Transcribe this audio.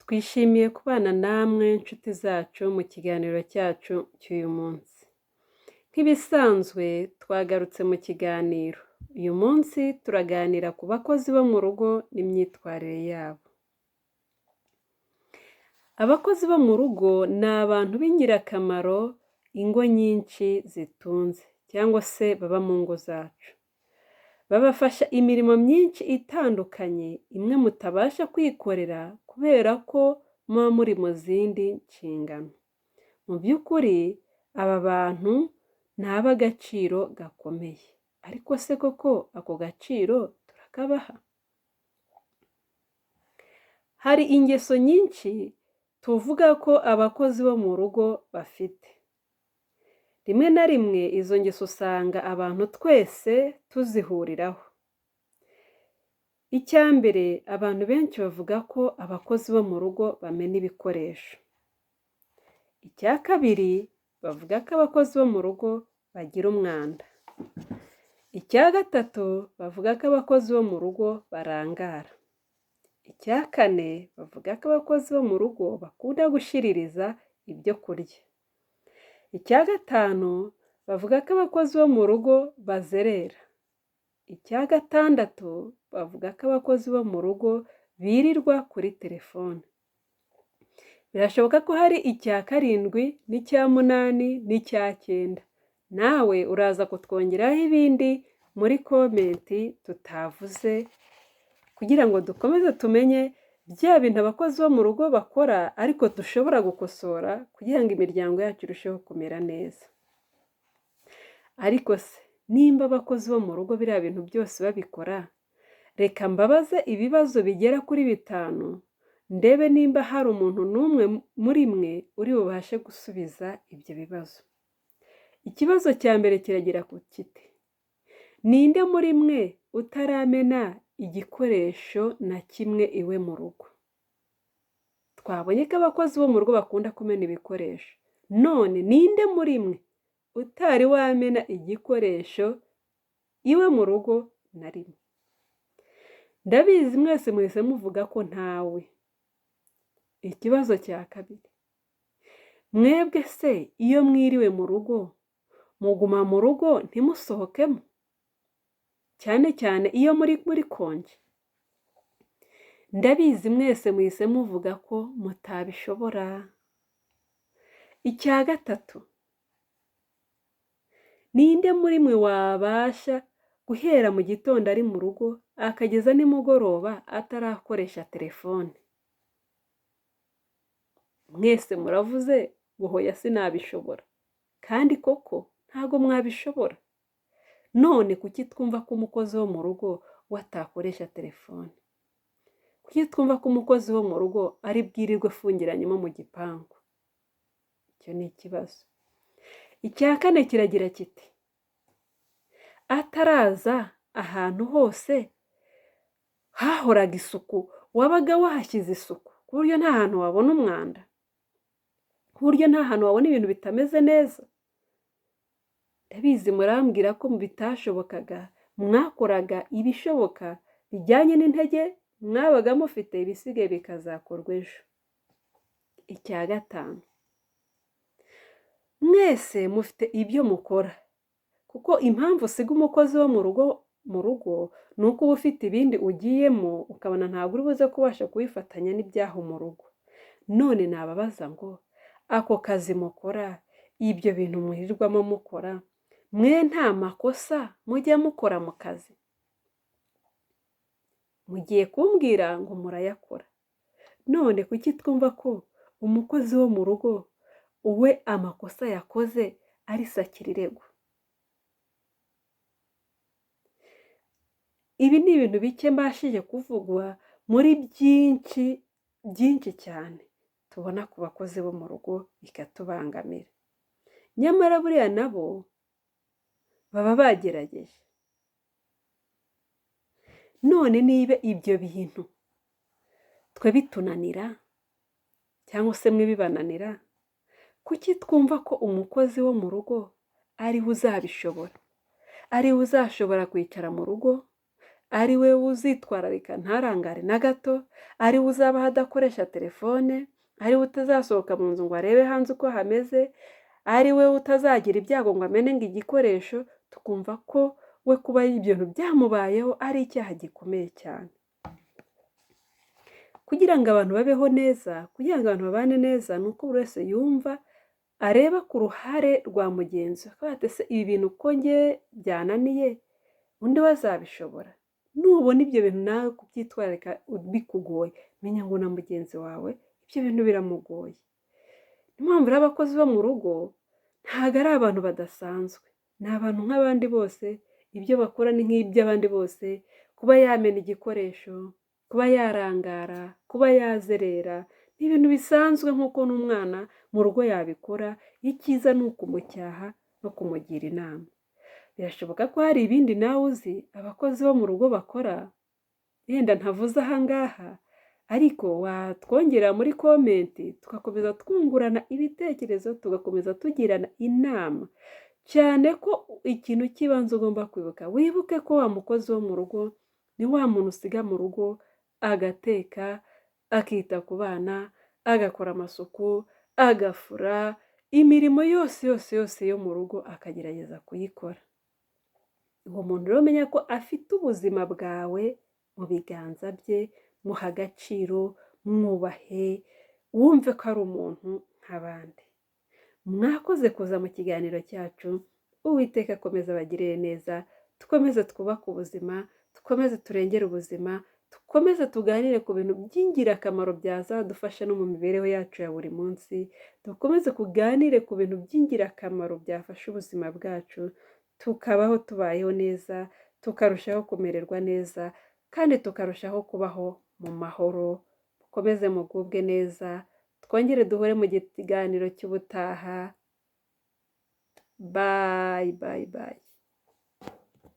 Twishimiye kubana namwe nshuti zacu mu kiganiro cyacu cy'uyu munsi. Nk'ibisanzwe twagarutse mu kiganiro. Uyu munsi turaganira ku bakozi bo mu rugo n'imyitwarire yabo. Abakozi bo mu rugo ni abantu b'ingirakamaro ingo nyinshi zitunze cyangwa se baba mu ngo zacu. Babafasha imirimo myinshi itandukanye imwe mutabasha kwikorera kubera ko muba muri mu zindi nshingano. Mu by'ukuri aba bantu ni ab'agaciro gakomeye. Ariko se koko ako gaciro turakabaha? Hari ingeso nyinshi tuvuga ko abakozi bo mu rugo bafite. Rimwe na rimwe izo ngeso usanga abantu twese tuzihuriraho. Icya mbere, abantu benshi bavuga ko abakozi bo mu rugo bamena ibikoresho. Icya kabiri, bavuga ko abakozi bo mu rugo bagira umwanda. Icya gatatu, bavuga ko abakozi bo mu rugo barangara. Icya kane, bavuga ko abakozi bo mu rugo bakunda gushiririza ibyo kurya. Icya gatanu, bavuga ko abakozi bo mu rugo bazerera. Icya gatandatu, bavuga ko abakozi bo mu rugo birirwa kuri telefone. Birashoboka ko hari icya karindwi n'icya munani n'icya cyenda. Nawe uraza kutwongeraho ibindi muri comment tutavuze kugira ngo dukomeze tumenye bya bintu abakozi bo mu rugo bakora ariko dushobora gukosora kugira ngo imiryango yacu irusheho kumera neza. Ariko se nimba abakozi bo mu rugo biriya bintu byose babikora, reka mbabaze ibibazo bigera kuri bitanu, ndebe nimba hari umuntu n'umwe muri mwe uri bubashe gusubiza ibyo bibazo. Ikibazo cya mbere kiragira ku kiti: ninde muri mwe utaramena igikoresho na kimwe iwe mu rugo? Twabonye ko abakozi bo mu rugo bakunda kumena ibikoresho. None ninde muri mwe utari wamena igikoresho iwe mu rugo na rimwe? Ndabizi mwese muhise muvuga ko ntawe. Ikibazo cya kabiri, mwebwe se iyo mwiriwe mu rugo muguma mu rugo ntimusohokemo? Cyane cyane iyo muri muri konje. Ndabizi mwese muhise muvuga ko mutabishobora. Icya gatatu, ninde muri mwe wabasha guhera mu gitondo ari mu rugo akageza nimugoroba atarakoresha telefone? Mwese muravuze ngo hoya sinabishobora, kandi koko ntabwo mwabishobora. None kuki twumva ko umukozi wo mu rugo we atakoresha telefone? Kuki twumva ko umukozi wo mu rugo ari bwirirwe afungiranyemo mu gipangu? Icyo ni ikibazo. Icya kane kiragira kiti: ataraza ahantu hose hahoraga isuku, wabaga wahashyize isuku ku buryo nta hantu wabona umwanda, ku buryo nta hantu wabona ibintu bitameze neza. Ndabizi murambwira ko bitashobokaga, mwakoraga ibishoboka bijyanye n'intege mwabaga mufite, ibisigaye bikazakorwa ejo. Icya gatanu, mwese mufite ibyo mukora, kuko impamvu usiga umukozi wo mu rugo ni uko uba ufite ibindi ugiyemo, ukabona ntabwo uri buze kubasha kubifatanya n'ibyaho mu rugo. None nababaza ngo ako kazi mukora, ibyo bintu muhirirwamo mukora, mwe nta makosa mujya mukora mu kazi? Mugiye kumbwira ngo murayakora. None kuki twumva ko umukozi wo mu rugo we amakosa yakoze ari sakirirego? Ibi ni ibintu bike mbashije kuvugwa muri byinshi byinshi cyane tubona ku bakozi bo mu rugo bikatubangamira. Nyamara buriya nabo baba bagerageje. None niba ibyo bintu twe bitunanira cyangwa se mwe bibananira, kuki twumva ko umukozi wo mu rugo ariwe uzabishobora? Ariwe uzashobora kwicara mu rugo, ari we uzitwararika ntarangare na gato, ari we uzabaho adakoresha telefone, ari we utazasohoka mu nzu ngo arebe hanze uko hameze, ari we utazagira ibyago ngo amene ngo igikoresho, tukumva ko we kuba ibyo bintu byamubayeho ari icyaha gikomeye cyane. Kugira ngo abantu babeho neza, kugira ngo abantu babane neza, ni uko buri wese yumva areba ku ruhare rwa mugenzi we, akavuga ati: "Ese ibi bintu ko njye byananiye, undi we azabishobora?" Nubona ibyo bintu nawe kubyitwararika bikugoye, menya ngo na mugenzi wawe ibyo bintu biramugoye. Niyo mpamvu rero abakozi bo mu rugo ntabwo ari abantu badasanzwe, ni abantu nk'abandi bose, ibyo bakora ni nk'iby'abandi bose, kuba yamena igikoresho, kuba yarangara, kuba yazerera, ni ibintu bisanzwe nk'uko n'umwana mu rugo yabikora, icyiza ni ukumucyaha no kumugira inama. Birashoboka ko hari ibindi nawe uzi abakozi bo mu rugo bakora, yenda ntavuze aha ngaha, ariko watwongera muri comment tugakomeza twungurana ibitekerezo, tugakomeza tugirana inama, cyane ko ikintu cy'ibanze ugomba kwibuka, wibuke ko wa mukozi wo mu rugo ni wa muntu usiga mu rugo agateka, akita ku bana, agakora amasuku, agafura, imirimo yose yose yose yo mu rugo akagerageza kuyikora. Uwo muntu rero menya ko afite ubuzima bwawe mu biganza bye, muha agaciro, mwubahe, wumve ko ari umuntu nk'abandi. Mwakoze kuza mu kiganiro cyacu, Uwiteka akomeze abagirire neza, dukomeze twubake ubuzima, dukomeze turengere ubuzima, dukomeze tuganire ku bintu by'ingirakamaro byazadufasha no mu mibereho yacu ya buri munsi, dukomeze tuganire ku bintu by'ingirakamaro byafasha ubuzima bwacu, tukabaho tubayeho neza, tukarushaho kumererwa neza kandi tukarushaho kubaho mu mahoro. Mukomeze mugubwe neza, twongere duhure mu kiganiro cy'ubutaha. Bye bye bye.